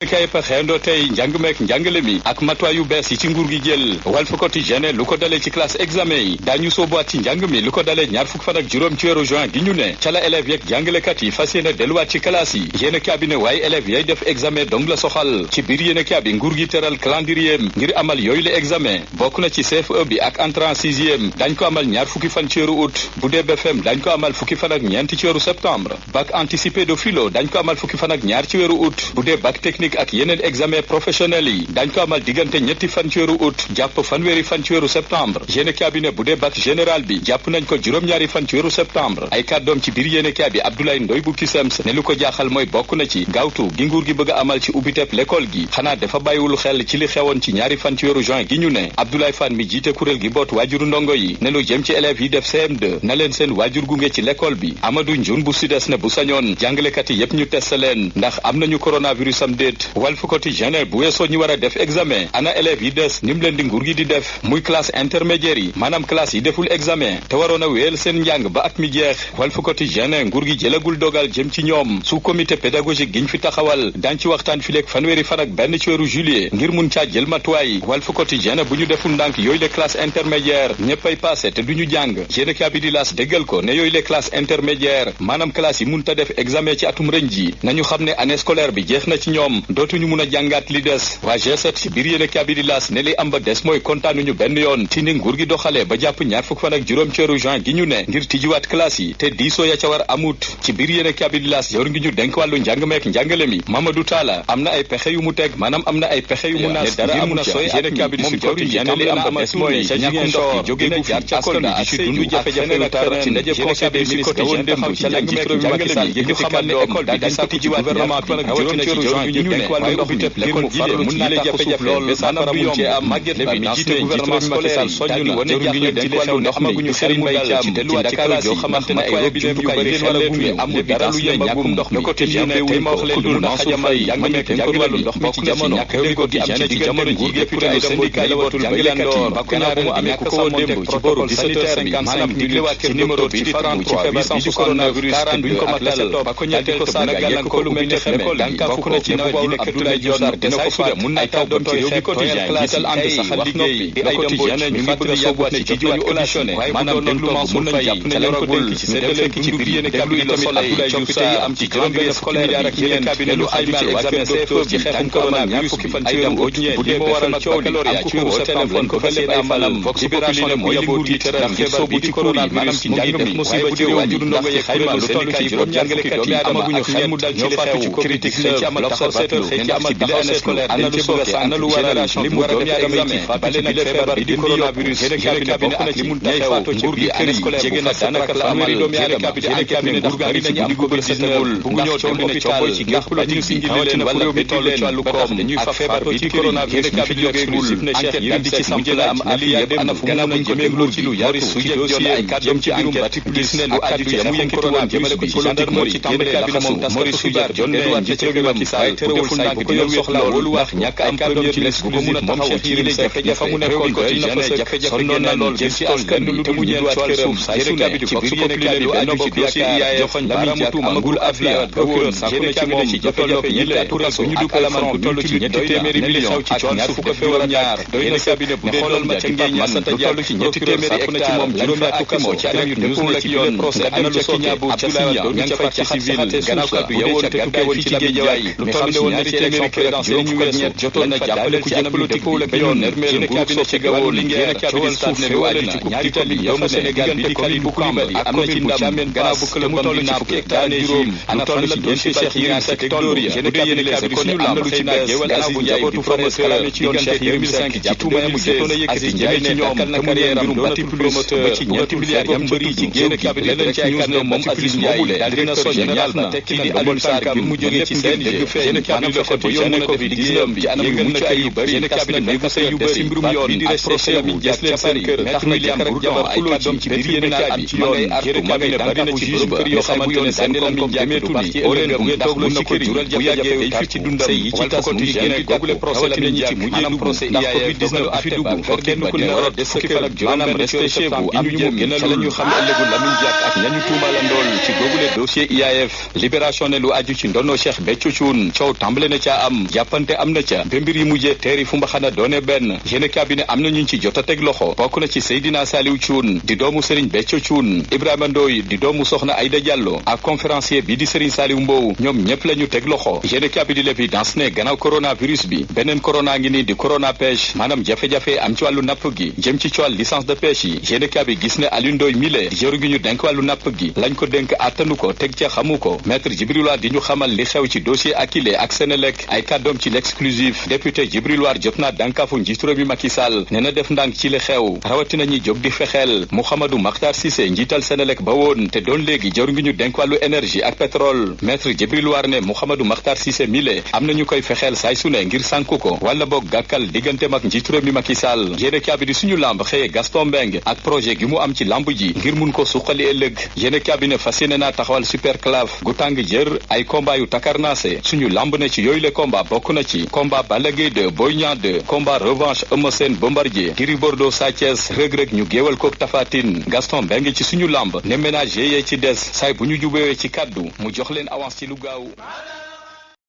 kay pa xeendoo tey njàng meek njàngale mi ak matuwaay yu bees yi ci nguur gi jël Walf Quotidien lu ko dalee ci classe examen yi daañu soobuwaat ci njàng mi lu ko dalee ñaar fukk fan ak juróom ci weeru juin gi ñu ne ca la élèves yeeg jàngalekat yi fas yéene delluwaat ci classe yi yéen a cabinet waaye élèves yay def examen dong la soxal ci biir yéen a cabinet nguur gi teral calendrier ngir amal yooyu la examen bokk na ci CFE bi ak entrée en sixième dañ ko amal ñaar fukki fan ci weeru août bu dee BFM dañ ko amal fukki fan ak ñeent ci weeru septembre bac anticipé de philo dañ ko amal fukki fan ak ñaar ci weeru août bu dee bac technique ak yeneen examen professionnel yi dañ ko amal diggante ñetti fan ci weeru août jàpp fanweeri fan ci weeru septembre yéene cabinet bu dee bac général bi jàpp nañ ko juróom-ñaari fan ci weeru septembre ay kàddoom ci biir yéene cabinet Abdoulaye Ndoye bu Cusems ne lu ko jaaxal mooy bokk na ci gaawtu gi nguur gi bëgg a amal ci ubbiteb l'école gi xanaa dafa bàyyiwul xel ci li xewoon ci ñaari fan ci weeru juin gi ñu ne Abdoulaye Fane mi jiite kuréel gi boot waajuru ndongo yi ne lu jëm ci élèves yi def CM2 na leen seen waajur gunge ci l'école bi Amadou Ndioune bu Sides ne bu sañoon jàngalekat yi yépp ñu test leen ndax am nañu coronavirus am déet Walf Quotidien bu weesoo ñu war a def examen ana élèves yi des nim leen di nguur gi di def muy classe intermédiaire yi maanaam classe yi deful examen te waroon a wéyal seen njàng ba at mi jeex Walf Quotidien nguur gi jëlagul dogal jëm ci ñoom su comité pédagogique giñ fi taxawal daañ ci waxtaan fileeg fanweeri fan ak benn ci weeru juillet ngir mun caa jël matuwaay Walf Quotidien bu ñu deful ndànk yooyu les classes intermédiaires ñëppay passé te duñu jàng yéenekaay bi di L'As déggal ko ne yooyu les classes intermédiaires maanaam classe yi mun ta def examen ci atum ren ji nañu xam ne année scolaire bi jeex na ci ñoom dootuñu mun a jàngaat li des waa G7 ci biir yéenekaay bi di L'As ne li am ba des mooy kontaanuñu benn yoon ci ni nguur gi doxalee ba jàpp ñaar fukk fan ak juróom ci weeru juin gi ñu ne ngir tijjiwaat classe yi te diisoo ya ca war amut ci biir yéenekaay bi di L'As yor ngi ñu denk wàllu njàng meek njàngale mi Mamadou Talla am na ay pexe yu mu teg maanaam am na ay pexe yu mu nas ngir mun a sooy yéenekaay bi di moom jawriñ ji ne li am ba des mooy ca ñàkkum ndox mi jóge gu fi askan wi di ci dund jafe-jafe yu tar ci ndaje conseil des ministres woon démb ci njàng meek njàngale mi ñu xamal ne école bi dañ ko tijjiwaat gouvernement bi rawatina ci juróom gi ñu denk wàllu ndox bi ngir mu farlu ci yile jafe-jafe lool maanaam bu ci am màgget la mi jiite gouvernement scolaire soññu na jëruñ gi ñu denk wàllu ndox mi ñu xëriñ mbay caam ci Ndakaaru yoo xamante ne ay robinet yu bari xel leen amul dara lu yem ñàkkum ndox mi quotidien tey ma wax leen dul na xajamal njàng meek njàngale ndox mi ci jamono ñàkk réew gi am na ci jamono ji député ay syndicat yi watul baykat yi bakku naa bu mu amee ku ko woon démb ci booru 17h55 maanaam diglewaat ci numéro bi di 33 869 40 duñ ko matal ba ko ñetteel ko saaga yekk ko lu mel ni xeme bokk na ci nawet bi nekk Abdoulaye Diouf Sarr dina ko faat mun na taw doon ci réew mi quotidien jiital ànd saxal liggéey di ay quotidien ñu ngi bëgg a soobuwaat ci jiwaat auditionné maanaam dem toog mun nañ jàpp ne leen ko dénk ci séddale ci biir yéene cabinet Le Soleil coppite yi am ci calendrier scolaire ak yeneen cabinet lu ay mal examen CFEE ci xeexum coronavirus bi ay dem bu dee moo waral coow li am ku ko septembre lañ ko fas yéene amalam Vox Populi ne mooy yëngu di tëral ngir soobu ci coronavirus ci njàng mi waaye bu dee waajur ndongo yeeg xayma lu toll ci juróom-ñaar fukki doomi aadama amaguñu xel mu dal ci li xew critique xëy ci amal l'observateur xëy ci amal taxaw année scolaire ana lu sooke ana lu waral li mu doomi aadama yi ci faatu ci bile feebar bi di coronavirus yéene cabinet bokk na ci ñay faatu ci biir année scolaire jege na daanaka fanweeri doomi aadama yéene cabinet nguur gaa ngi nañu am COVID-19 bu ñoo dem hôpital ndax politique si ngir leen wala réew mi toll ci wàllu koom ñuy fa feebar bi di coronavirus bi fi jógeegul ne Cheikh Yérim Seck mu jëla am at yëpp ana fu mu mën a jëmee nguur ci lu yaatu ci dossier ay kàddoom ci mbirum Batipulis ne lu aju ci mu yëkkati woon jëmale ko ci gendarmerie ci tàmbalee ndax moom Maurice Soudar jon ne njiitu réew mi Macky Sall terewul say bu ko yor soxla loolu wax ñàkk am kàddoom ci l'exclusif moom Cheikh Yérim Seck jafe mu nekkoon doy na fa sëkk sonnoon na lool jëm ci askan wi te mu ñeel ci wàllu suuf saa su ne ci biir yéene kabi lu aju ci dossier IAF joxoñ baaraamu tuuma amagul affaire procureur sàkku na ci moom ci jafe-jafe yi la atu kaso ñu duppee front toll ci ñetti téeméeri million ak ñaar fukk ak juróom-ñaar doy na cabinet bu dee dool ma ca ngeen Massata Diack lu toll ci ñetti téeméeri hectare ci moom juróomi atu kaso ci anam yu dëppul ak yoon procès ana lu sooke ab Abdoulaye Wade ña nga fay ci civil gannaaw kàddu yawoon te tukkee woon ci Guédiawaye lu toll ci ñaari téeméeri présidentielle ñu weesu jotoon na jàppale ci anam yu dëppul ak yoon nermeel nguur soo ci gawoon Linguère coowal suuf ne lu aju ci coupe d'Italie doomu Sénégal bi di Kalidou Koulibaly am na ci ndam gannaaw bu club am di Naples daane juróom ana toll ci dossier Cheikh Yérim Seck Gloria bu dee yéene les écoles am na lu ci bees gannaaw bu njabootu promoteur ci yoon Cheikh Yérim Seck ci tuuma mu jotoon a yëkkati jëmee ci ñoom te mu ñeel mbirum Batipulis ba ci ñeenti milliards yam bëri ci géew gi leneen ci ay kàddu moom Aziz Ndiaye daal dina soññ ñaar na tekki di Alioune Sarr mu jógee ci seen dëgg feeñ maanaam fexe ba yónnee Covid-19 ci anam yu mucc ayib yéene cabinet négocié yu bëri mbirum yoon bi di resté mi jeex leen seen kër tax na jëkkër ak jabar ay kàddoom ci biir yéene cabinet ci yoon yéene cabinet bari na ci juge kër yoo xamante ne seen koom-koom demeetul yi oo leen bu ngeen toog ci kër yi bu yàggee day fi ci dundam yi ci tas mu ngi génn googule procès la ñu ci mujjee dugg ndax Covid-19 fi dugg fa kenn ku ne war a des sa kër maanaam resté chez vous am ñu mu gën a la ñu xam ëllëgu Lamine Diack ak ñañu tuumalandool ci googule dossier IAF libération ne lu aju ci ndono Cheikh Béthio Thioune coow tàmbale na ca am jàppante am na ca ba mbir yi mujjee teeri fu mbaxana doone benn yéene cabinet am na ñu ci jot a teg loxo bokk na ci Seydina Saliou Thioune di doomu Serigne Béthio Thioune, Ibrahima Ndoye di doomu Soxna Aïda Diallo ak conférencier bi di Serigne Saliou Mbow ñoom ñëpp la ñu teg loxo yéene cabinet di l'évidence ne gannaaw coronavirus bi beneen corona ngi ni di corona pêche maanaam jafe-jafe am ci wàllu napp gi jëm ci coowal licence de pêche yi yéene cabinet gis ne Aliou Ndoye mile jëru gi ñu denk wàllu napp gi lañ ko dénk attanu ko teg ca xamu ko maître Djibril War di ñu xamal li xew ci dossier Akilee ak Senelec ay kàddoom ci l'exclusif député Djibril War jot naa dànkaafu njiitu réew mi Macky Sall ne na def ndànk ci li xew rawatina ñi jóg di fexeel Mouhamadou Makhtar Cissé njiital Senelec ba woon te doon léegi jëru ngi ñu denk wàllu énergie ak pétrole maître Djibril War ne Mouhamadou Makhtar Cissé mile am na ñu koy fexeel saay su ne ngir sànku ko wala boog gàkkal digganteem ak njiitu réew mi Macky Sall yéene kaabi di suñu lamb xëye Gaston Mbengue ak projet gi mu am ci lamb ji ngir mun ko suqali ëllëg yéene kaabi ne fas yéene naa taxawal super claf gu tàng jër ay combat yu takarnaase suñu lamb ne ci yooyu le combat bokk na ci combat Balla Gaye 2 Boy Niang 2 combat revanche Eumeu Sène Bombardier Gris Bordeaux Sa Thiès Reug Reug ñu géewal kook Tapha Tine Gaston Mbengue ci suñu lamb ne ménage yee ci des saay bu ñu jubewee ci kaddu mu jox leen avance ci lu gaaw